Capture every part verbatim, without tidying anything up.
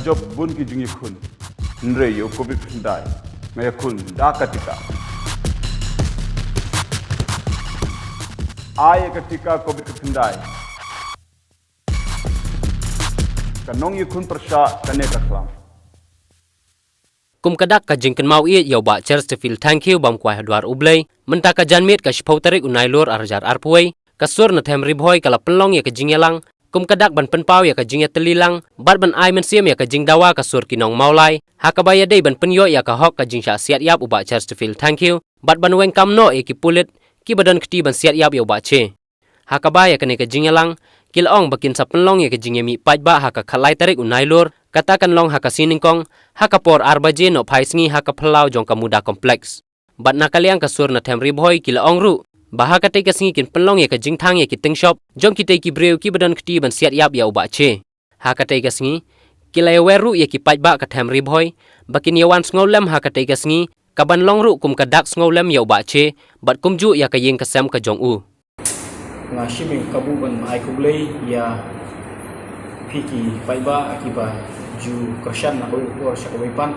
Jop bun ki jingïakhun. Hynrei ïa u covid khyndai nga ïakhun da ka tika. Ai ïa ka tika covid khyndai. Ka nongïakhun pyrshah kane ka khlam. Kum ka dak ka jingkynmaw ïeit ïa u Bah Chesterfield Thangkhiew bam kwai ha dwar U Blei, mynta ka janmiet ka shiphew tarik u Nailur arhajar arphew wei, ka sur na Them Ri Bhoi ka la pynlong ïa ka jingïalang kum ka dak ban pynpaw ïa ka jingïatylli lang bad ban ai mynsiem ïa ka jingdawa ka sur ki nong Mawlai, ha kaba ïadei ban pynïoh ïa ka hok ka jingshah siat ïap u Bah Chesterfield Thangkhiew bad ban weng kam noh ïa ki pulit kiba don kti ban siat ïap ïa u Bah Che. Ha kaba ïa kane ka jingïalang, ki la ong ba kin sa pynlong ïa ka jingïamih paidbah ha ka khatlai tarik u Nailur, kata kan long ha ka sngi nyngkong, ha ka por ar baje nohphai sngi ha ka phyllaw jong ka Muda Complex. Bad na ka liang ka sur na Them Ri Bhoi ki la ong ruh ba ha katei ka sngi kin pynlong ïa ka jingthang ïa ki tyngshop jong kitei ki briew kiba don kti ban siat ïap ïa u Bah Che. Ha katei ka sngi, ki la ïawer ruh ïa ki paidbah ka Them Ri Bhoi ba kin ïawan sngewlem ha katei ka sngi, kaban long ruh kum ka dak sngewlem ïa u Bah Che bad kumjuh ïa ka ïing ka sem ka jong u. Nga shim ïa ka kabu ban ai khublei ïa phi ki paidbah kiba ju kyrshan na kawei ka por sha kawei pat.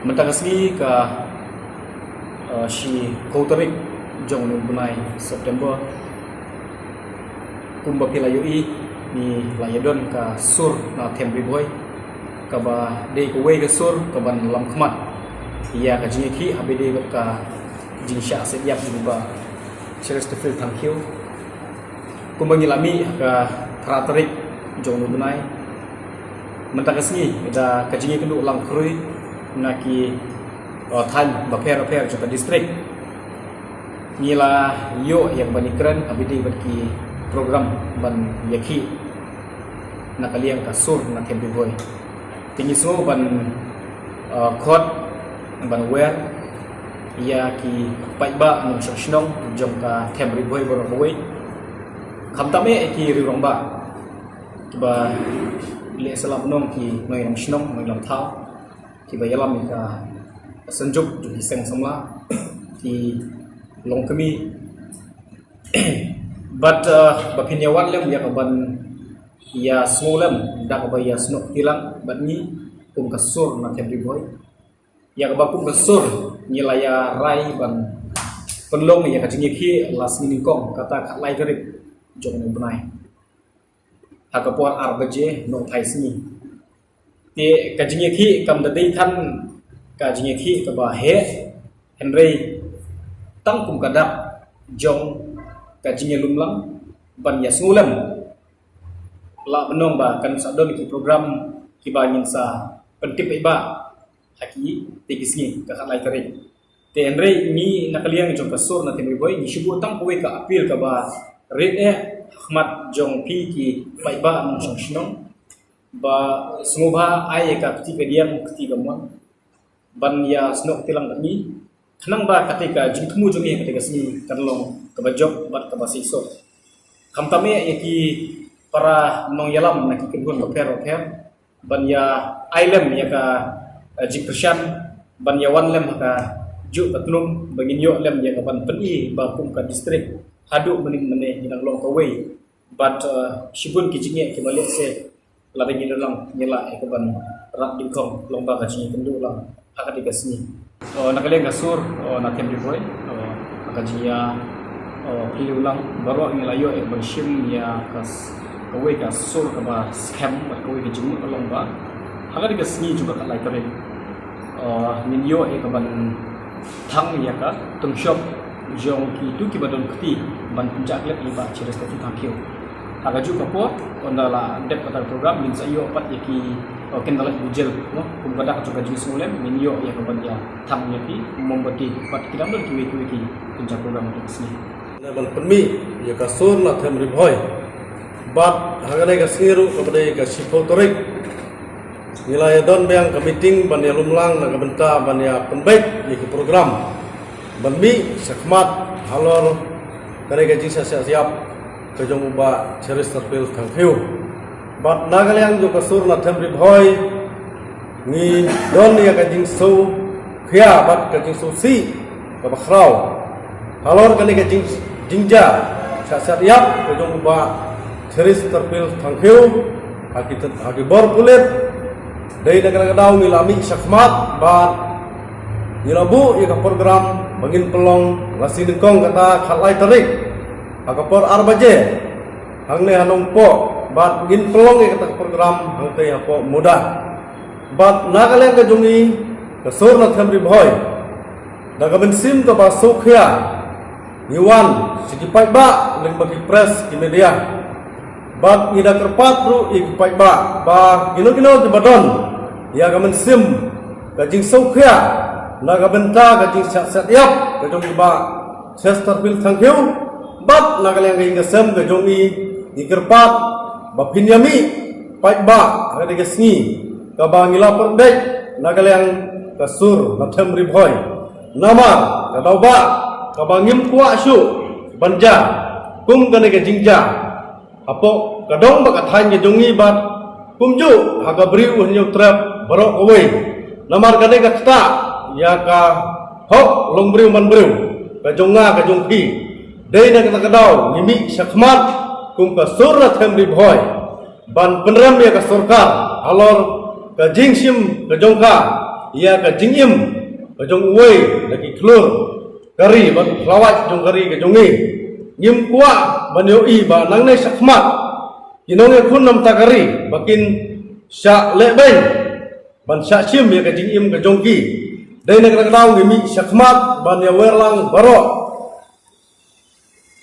Mynta ka sngi ka, eh, shiphew tarik jong u bnai September. Kumba phi la ïohi, ngi la ïadon ka sur na Them Ri Bhoi, kaba dei kawei ka sur kaban lam khmat ïa ka jingïakhih haba dei bad ka jingshah siat ïap jong u Bah Chesterfield Thangkhiew. Kumba ngi la mih ha ka phra tarik jong u bnai, mynta ka sngi da ka jingïakynduh lang khrui na ki, uh, thaiñ bapher bapher jong ka district. Ngi la ïoh ïa ka ban ïakren haba dei bad ki program ban ïakhih na ka liang ka sur na Them Ri Bhoi. Te ngi sngew ban, uh, khot ban wer ïa ki paidbah nongshong shnong jong ka Them Ri Bhoi baroh kawei, khamtam eh ki riew rangbah kiba leh sla bnong, ki nongïalam shnong, nongïalam thaw, kiba ïalam ïa ka synjuk jong ki seng samla, ki longkmie. Bad, uh, ba phin ïawan lem ïa ka ban ïa sngewlem da kaba ïa snoh kti lang bad ngi kum ka sur na Them Ri Bhoi. Ïa kaba kum ka sur ngi la ïa rai ban pynlong ïa ka jingïakhih la sngi nyngkong, kata khatlai tarik jong u bnai, ha ka por ar baje nohphai sngi. Te ka jingïakhih kam da dei than ka jingïakhih kaba heh, hynrei tang kum ka dak jong ka jingïalum lang ban ïa sngewlem, la bnong ba kan sa don ki program kiba ngin sa pyntip paidbah ha ki, te ki sngi ka khatlai tarik. Te hynrei ngi na ka liang jong ka sur na Them Ri Bhoi ngi shu buh tang kawei ka appeal kaba rit eh ha khmat jong phi ki paidbah nongshong shnong, ba sngewbha ai ïa ka kti kadiang kti kamon ban ïa snoh kti lang bad ngi, khnang ba katei ka jingthmu jong ngi katei ka sngi kan long kaba jop bad kaba seisoh. Khamtam eh ïa ki para nongïalam na ki kynhun bapher bapher ban ïa ai lem ïa ka, eh, jingkyrshan, ban ïawan lem ha kajuh ka tnum ba ngin ïoh lem ïa ka ban pyni ba kum ka district haduh mynne mynne ngi dang long kawei bad, eh, shibun ki jingeh kiba lehse lada ngi don lang ngi lah ïa ka ban rat dyngkhong lyngba ka jingïakynduh lang ha katei ka sngi. Oh, na ka liang ka sur, oh, na Them Ri Bhoi, oh, ha ka jingïa, oh, phylliew lang baroh ngi la ïoh ïa ka ban shim ïa ka s-, kawei ka sur kaba skhem bad kawei ka jingmut ka long ba ha katei ka sngi jong ka khatlai tarik, oh, ngin ïoh ïa ka ban thang ïa ka tyngshop jong kito kiba don kti ban pynjah klet ïa i Bah Chesterfield Thangkhiew. Ha kajuh ka por, ynda la dep kata ka program, ngin sa ïoh pat ïa ki, oh, candlelight vigil, no? Kum ka dak jong ka jingsngewlem, ngin ïoh ïa ka ban ïa thang ïa ki mombati, bad ki dang don kiwei kiwei ki pynjah program ha ka sngi. Ngi ban pynmih ïa ka sur na Them Ri Bhoi. Bad ha kane ka sngi ruh kaba dei ka shiphew tarik, ngi la ïa don biang ka meeting ban ïa lum lang na ka bynta ban ïa pynbeit ïa ki program ban mih shakhmat halor kane ka jingshah siat ïap ka jong u Bah Chesterfield Thangkhiew. Bad na ka liang jong ka sur na Them Ri Bhoi ngi don ïa ka jingsngewkhia bad ka jingsngewsih kaba khraw halor kane ka jing, jingjia shah siat ïap ka jong u Bah Chesterfield Thangkhiew. Ha ki, ha ki bor pulit, dei na kata ka daw ngi la mih shakhmat bad ngi la buh ïa ka program ba ngin pynlong la shi nyngkong kata khatlai tarik ha ka por ar baje hangne ha Nongpoh, bad ngin pynlong ïa kata ka program hangtei hapoh Muda. Bad na ka liang ka jong ngi ka Sur Nathem Ri Bhoi, da ka mynsiem kaba sngewkhia ngi wan sha ki paidbah lyngba ki press, ki media. Bad ngi da kyrpad ruh ïa ki paidbah ba kino kino kiba don ïa ka mynsiem ka jingsngewkhia na ka bynta ka jingshah set ïap ka jong i Bah Chesterfield Thangkhiew bad na ka liang ka ïing ka sem ka jong i, ngi kyrpad ba phin ïa mih paidbah ha kane ka sngi kaba ngi la pynbeit na ka liang ka Sur Nathem Ri Bhoi. Namar ka daw ba kaba ngim kwah shuh ban jia kum kane ka jingjia hapoh ka dong bad ka thaiñ ka jong ngi bad kumjuh ha ka Bri u Hynñiewtrep baroh kawei. Namar ka dei ka ktah ïa ka hok long briew man briew ka jong nga ka jong phi. Dei na kata ka daw ngi mih shakhmat kum ka Sur Nathem Ri Bhoi ban pynrem ïa ka sorkar halor ka jingshim ka jong ka ïa ka jingim ka jong uwei na ki khlur ka ri bad u khlawait jong ka ri ka jong ngi. Ngim kwah ban ïohi ba nangne shakhmat ki nongïakhun na bynta ka ri ba kin shah lehbeiñ ban shah shim ïa ka jingim ka jong ki. Dei na kata ka daw ngi mih shakhmat ban ïawer lang baroh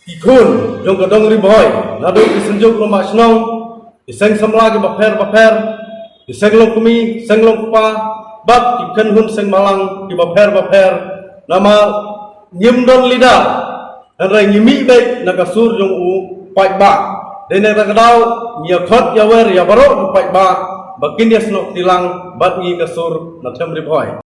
ki khun jong ka dong Ri Bhoi, naduh ki Synjuk Rangbah Shnong, ki seng samla kiba pher ba pher, ki seng longkmie, seng longkpa bad ki kynhun seng bhalang kiba pher ba pher. Namar ngim don leader, hynrei ngi mih beit na ka sur jong u paidbah. Dei na kata ka daw ngi ïa khot ïawer ïa baroh u paidbah ba kin ïa snoh kti lang bad ngi ka Sur Nathem Ri Bhoi.